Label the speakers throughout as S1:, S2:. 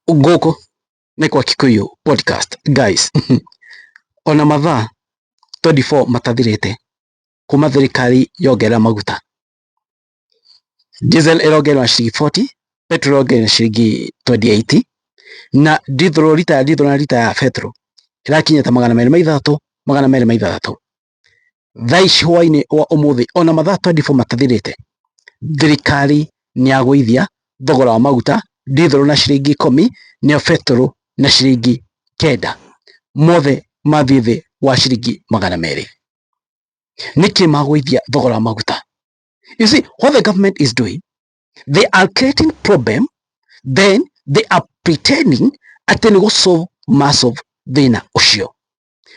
S1: Gũkũ nĩ kwa Kikuyu podcast guys. Ona mathaa 24 matathirĩte kuma thirikari yongerera maguta, diesel ĩrongererwo na ciringi 40, petrol ĩrongererwo na ciringi 28, na diesel, rita ya diesel na rita ya petrol ĩrakinyĩte 206, 206. Thaa ici hwainĩ wa ũmũthĩ, ona mathaa 24 matathirĩte, thirikari nĩ yagũithia thogora wa maguta, diesel na ciringi 10, nayo petrol na ciringi 9, mothe mathiĩ thĩ wa ciringi 200. Nĩkĩ magũithia thogora wa maguta? You see what the government is doing, they are creating problem, then they are pretending atĩ nĩ gũsolve masolve thĩna ũcio.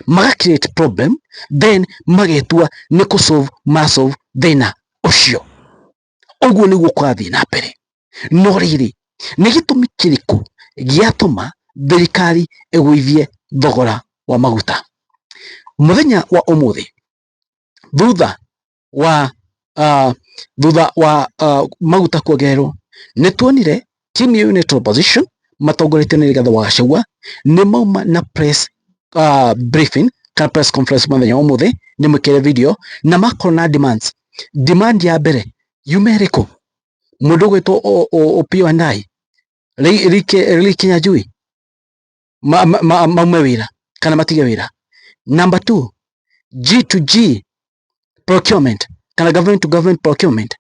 S1: Maga create problem, then magetua nĩ kũsolve masolve thĩna ũcio. Ũguo nĩguo kũrathiĩ na mbere. No rĩrĩ, nĩ gĩtũmi kĩrĩkũ gĩatũma thirikari ĩgũithie thogora wa maguta mũthenya wa ũmũthĩ, thutha wa maguta kuongererwo? Nĩ tuonire team ya United Opposition matongoretio nĩ Rigathĩ wa Gachagua nĩ mauma na press briefing kana press conference mũthenya wa ũmũthĩ. Nĩ mwĩkĩre video na makorwo na demands. Demand ya mbere yuma ĩrĩkũ? Mũndũ ũgwĩtwo Opiyo Wandayi, Lee Kinyanjui maume wĩra kana matige wĩra. Number two, G to G procurement kana government to government procurement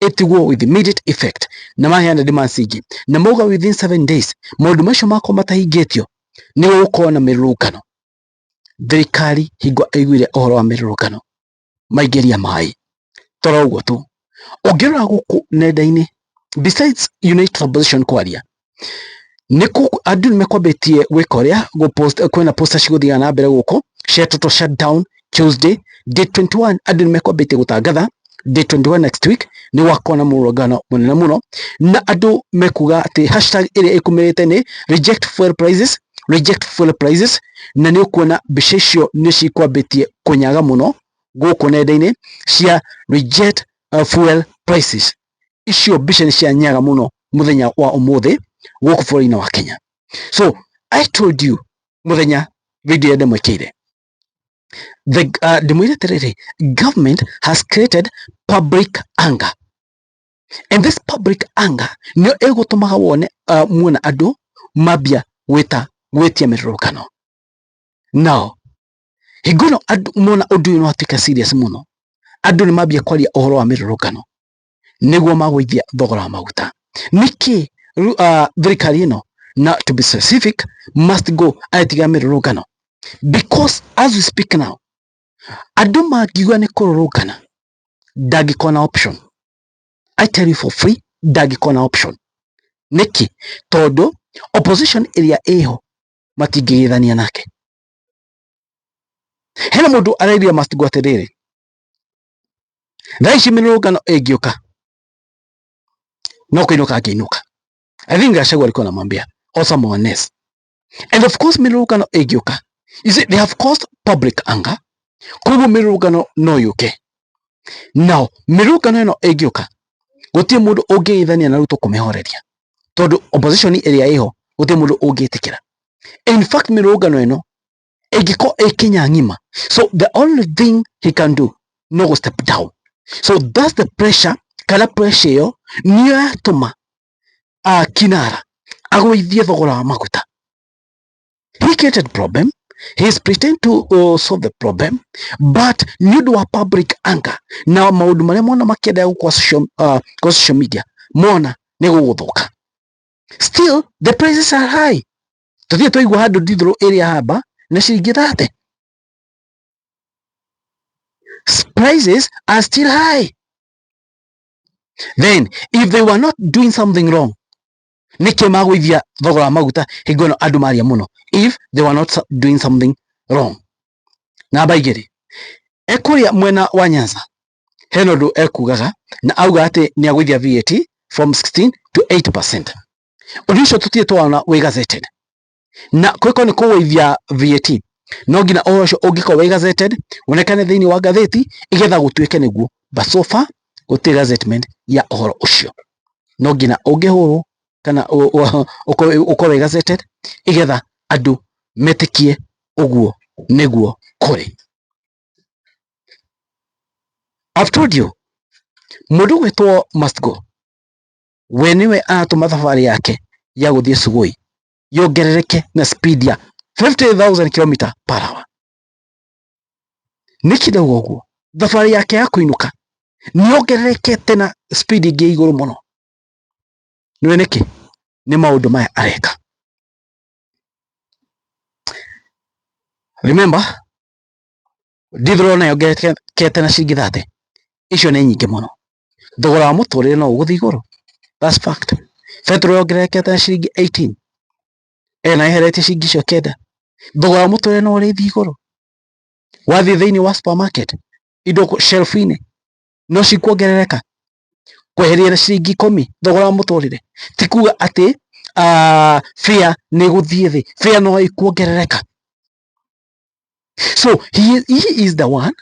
S1: ĩtigwo with immediate effect. Na maheana demands ingĩ na mauga within 7 days maũndũ macio makorwo matahingĩtio, nĩ gũgũkorwo na mĩrũrũngano. Thirikari hingo ĩiguire ũhoro wa mĩrũrũngano, maingĩria maĩ. Toro ũguo tu, ũngĩrora gũkũ nenda-inĩ, besides United Opposition kwaria, nĩ andũ nĩ mekwambĩtie gwĩka ũrĩa gũpost. Kwĩna poster cigũthiaga na mbere gũkũ cia total shutdown Tuesday date 21. Andũ nĩ mekwambĩtie gũtangatha date 21 next week nĩ gwakorwo na mũrũngano mũnene mũno, na andũ mekuga atĩ hashtag ĩrĩa ĩkumĩrĩte nĩ reject fuel prices, reject fuel prices. Na nĩ ũkuona mbica icio nĩ cikwambĩtie kũnyaga mũno gũkũ nenda-inĩ cia reject fuel prices. Icio mbica nĩ cianyaga mũno mũthenya wa ũmũthĩ gũkũ bũrũri-inĩ wa Kenya. So I told you mũthenya video ĩrĩa ndĩmwĩkĩire, ndĩmwĩre atĩrĩrĩ, government has created public anger, and this public anger nĩyo ĩgũtũmaga wone muona andũ mambia gwĩta gwĩtia mĩrũrũngano. Now hingo ĩno andũ mona ũndũ ũyũ nĩ watuĩka serious mũno, andũ nĩ mambia kwaria ũhoro wa mĩrũrũngano nĩguo magũithia thogora wa maguta. Nĩkĩ thirikari ĩno, na to be specific, must go aretiga mĩrũrũngano? Because as we speak now, andũ mangiuga nĩ kũrũrũngana, ndangĩkorwo na option. I tell you for free, ndangĩkorwo na option. Nĩkĩ? Tondũ opposition ĩrĩa ĩho matingĩgĩthania nake. Hena mũndũ arairia must go atĩrĩrĩ, thaa ici mĩrũrũngano ĩngĩũka no kũinũka angĩinũka. I think Gachagua alikuwa anamwambia or someone else. And of course mĩrũrũngano ĩngĩũka, you see, they have caused public anger, koguo mĩrũrũngano no yũke. Now mĩrũrũngano ĩno ĩngĩũka, gũtirĩ mũndũ ũngĩgeithania na Ruto kũmĩhoreria, tondũ opposition ĩrĩa ĩho gũtirĩ mũndũ ũngĩtĩkĩra. In fact, mĩrũrũngano ĩno ĩngĩkorwo ĩ Kenya ng'ima, so the only thing he can do no go step down. So that's the pressure, kana pressure ĩyo nĩyo yatũma kinara agũithie thogora wa maguta. He created problem, he is pretend to solve the problem, but nĩ ũndũ wa public anger na maũndũ marĩa mona makĩenda gũkũ kwa social media, mona nĩ gũgũthũka. Still the prices are high. Tũthiĩ twaigua handũ ndithũrũ ĩrĩa hamba na ciringi 30. Prices are still high. Then if they were not doing something wrong, nĩkĩ magũithia thogora wa maguta hingo ĩno andũ maria mũno, if they were not doing something wrong? Namba 2, ekũrĩa mwena wa Nyanza hena ũndũ ekugaga na auga atĩ nĩ agũithia VAT from 16 to 8%. Ũndũ ũcio tũtirĩ twona wĩ gazetted, na kwĩko nĩ kũgũithia VAT, no nginya ũhoro ũcio ũngĩkorwo wĩ gazetted, wonekane thĩinĩ wa ngathĩti igetha gũtuĩke nĩguo. But so far gũtirĩ gazettement ya ũhoro ũcio. No nginya ũngĩhũrwo kana Kana ũkorwo wĩ gazetted igetha andũ metĩkie ũguo nĩguo kũrĩ. I've told you mũndũ gwĩtwo must go, we nĩwe aratũma thabarĩ yake ya gũthiĩ Sugoi yongerereke na speed ya 50,000 km per hour. Nĩkĩ ndauga ũguo? Thabarĩ yake ya kũinũka nĩ yongererekete na speed ĩngĩ igũrũ mũno. Nĩwe nĩkĩ? Nĩ maũndũ maya areka. Remember, ndithũro nayo yongererekete na ciringi 30. Icio nĩ nyingĩ mũno. Thogora wa mũtũrĩre no ũgũthiĩ igũrũ. That's fact. Petrol yongererekete na ciringi 18. Ena yeheretie ciringi icio 9. Thogora wa mũtũrĩre no ũrĩthiĩ igũrũ. Wathiĩ thĩinĩ wa supermarket, indo shelf-inĩ no cikuongerereka kweheria na ciringi 10 thogora wa mũtũrĩre. Ti kuga atĩ fare nĩ ĩgũthiĩ thĩ, fare no ĩkuongerereka. So he is the one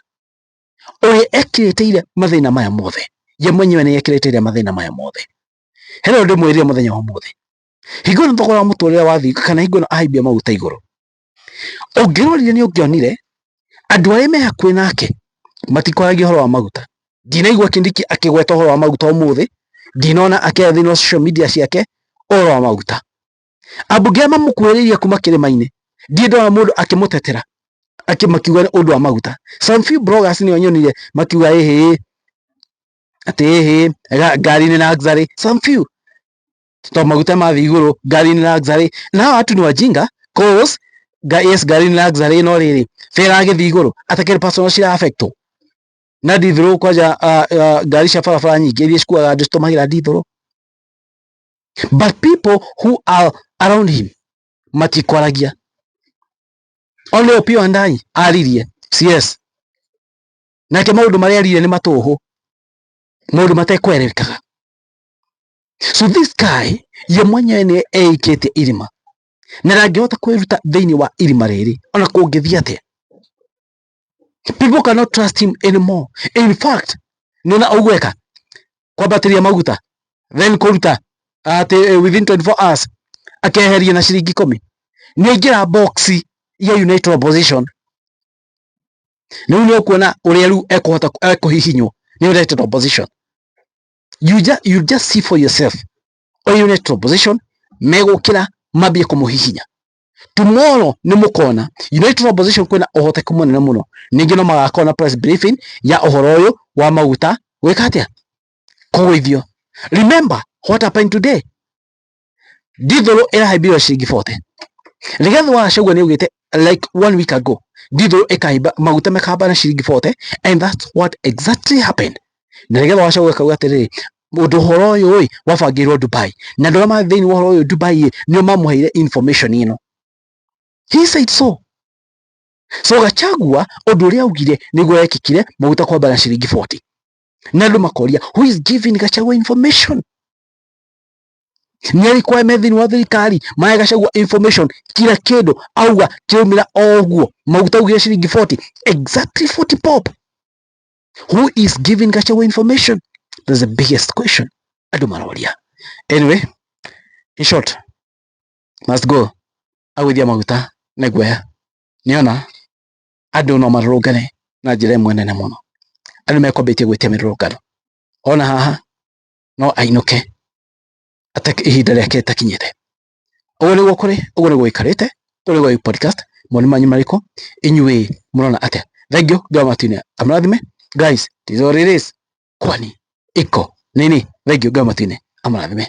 S1: ũrĩa ekĩrĩtĩire mathĩna maya mothe. Ye mwenyewe nĩ ekĩrĩtĩire mathĩna maya mothe. Hena ũndũ ndĩmwĩrire mũthenya wa ũmũthĩ. Hingo ĩno thogora wa mũtũrĩre wathiĩ kana hingo ĩno ahaimbia maguta igũrũ, ũngĩrorire nĩ ũngĩonire andũ arĩa me hakuhĩ nake matikwaragia ũhoro wa maguta. Ndinaigua Kindiki akĩgweta ũhoro wa maguta ũmũthĩ, ndinona akĩaria thĩinĩ wa social media ciake ũhoro wa maguta. Ambunge arĩa mamũkuhĩrĩirie kuma kĩrĩma-inĩ, ndirĩ ndona mũndũ akĩmũtetera makiuga ũndũ wa maguta. Some few bloggers nĩo nyonire makiuga ĩhĩ atĩ ĩhĩ ngari nĩ luxury. Some few to maguta mathiĩ igũrũ, ngari nĩ luxury. Na hawa watu ni wajinga, cause yes, ngari nĩ luxury, no rĩrĩ fare ĩragĩthiĩ igũrũ atakĩrĩ personal cira affectwo na ndithũrũ. Kwanja ngari cia barabara nyingĩ iria cikuaga andũ citũmagĩra ndithũrũ, but people who are around him matikwaragia. Only Opiyo Wandayi aririe CS nake maũndũ marĩa aririe nĩ matũhũ, maũndũ matekwerekaga. So this guy ye mwenyewe nĩ eikĩtie irima na ndangĩhota kwĩruta thĩinĩ wa irima rĩrĩ ona kũngĩthiĩ atĩa. People cannot trust him anymore. In fact, nĩona ũguo eka kwambatĩria maguta, then kũruta atĩ within 24 hours akeheria na ciringi 10, nĩ aingĩra box ya United Opposition. Rĩu nĩ ũkuona ũrĩa rĩu ekũhota ekũhihinywo nĩ United Opposition. You just see for yourself o United Opposition megũkĩra mambie kũmũhihinya. Tomorrow nĩ mũkona United Opposition kwĩna ũhoteku mũnene mũno ningĩ no magakorwo na press briefing ya ũhoro ũyũ wa maguta gwĩka atĩa, kũgũithio. Remember what happened today. Ndithũrũ ĩrahaimbire ciringi 40. Rigathi wa Gachagua nĩ augĩte like one week ago ndithũrũ ĩkahimba, maguta makahamba na ciringi 40, and that's what exactly happened. Na Rigathi wa Gachagua akauga atĩrĩrĩ, ũndũ ũhoro ũyũ ĩ wabangĩirwo Dubai, na andũ arĩa marĩ thĩinĩ wa ũhoro ũyũ Dubai ĩ nĩo mamũheire information ĩno. He said so. So Gachagua ũndũ ũrĩa augire nĩguo wekĩkire, maguta kwamba na ciringi 40, na andũ makoria, who is giving Gachagua information? Nĩ arĩkũ me thĩinĩ wa thirikari mahe Gachagua information? Kila kĩndũ auga kĩraumĩra o ũguo. Maguta augire ciringi 40, exactly 40 pop. Who is giving Gachagua information? That's the biggest question andũ maroria. Anyway, in short, must go agũithia maguta na guoya nĩona andũ no marũrũngane na njĩra ĩmwe nene mũno. Andũ mekwambĩtie gwĩtia mĩrũrũngano ona haha no ainũke ihinda rĩake rĩtakinyĩte. Ũguo nĩguo kũrĩ, ũguo nĩguo gũikarĩte. Ũguo nĩguo podcast. Mawoni manyu marĩkũ inyuĩ? Mũrona atĩa? Thank you. Ngai matu-inĩ amũrathime. Guys, it is what it is. Kwani iko nini? Thank you. Ngai matu-inĩ amũrathime.